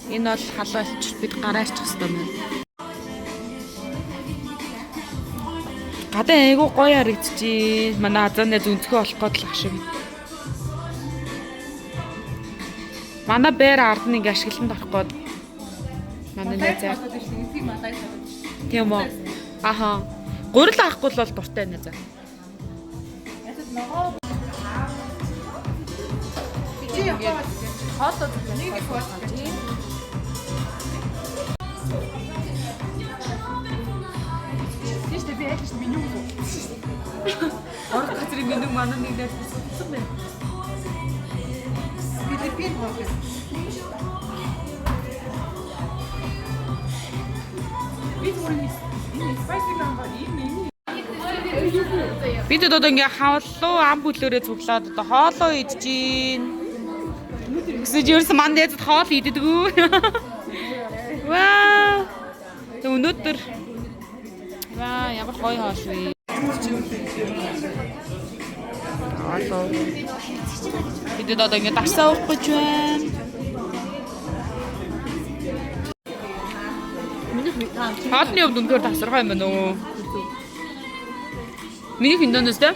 Энэ бол халуун болчих бид гараа арчих хэрэгтэй байна. Гадаа айгу гоё харагдчих. Манай азааны зүнцгөө болох гээд л ах шиг. Манай бээр ард нь ингээ ашиглалтанд орох гээд манай найзаа. Тийм үү? Аха. Гурил авахгүй л бол дуртай найзаа. Хоолоо Нэг их байна. Тийш дээ би яг ч меню үү. Орох газрын меню манай нэг найз босгосон байна. Филиппин хоол. Би зүгээр энэ spicy гамба энэ энэ Бид одоо ингээ хавлуу ам бүлөөрээ цуглаад одоо хоолоо идэж гин. Гэсэн чи ерөөсөн манай найзад хоол иддэггүй. Вау. Тэг өнөөдөр ваа ямар гоё хоол вэ? Хоолоо. Бид одоо ингээ дарсаа уух гэж байна. Хоолны хувьд үнэхээр тасархай юм байна уу? Минийх Индонез те?